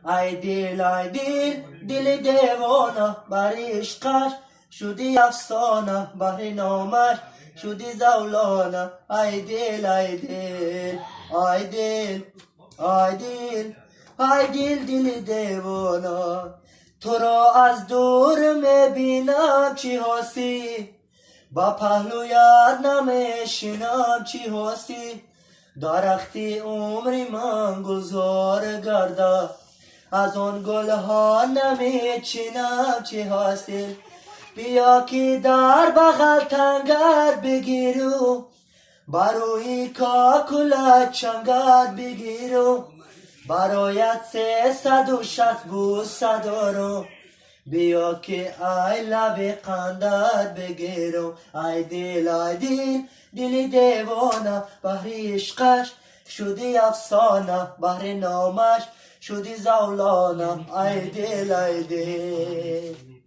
Ай дил, ай дил, дили девона, бари ишқаш шуди афсона, баҳри номаш шуди завлона. Ай дил, ай дил, ай дил, ай дил, ай дил, дили девона. Туро аз дур мебинам, чӣ ҳосил, ба паҳлӯят намешинам, чӣ ҳосил. Дарахти умри ман гулзор гарда, аз он гулҳо намечинам, чӣ ҳосил. Биё ки дар бағал тангат бигиру, ба рӯи кокулат чангат бигиру, бароят 360 бӯса дорум, биё ки ай лаби қандат бигирум. Ай дил, ай дил, дили девона, баҳри ишқаш шуди афсона, баҳри номаш шуди завлона. Ай дил, ай дил.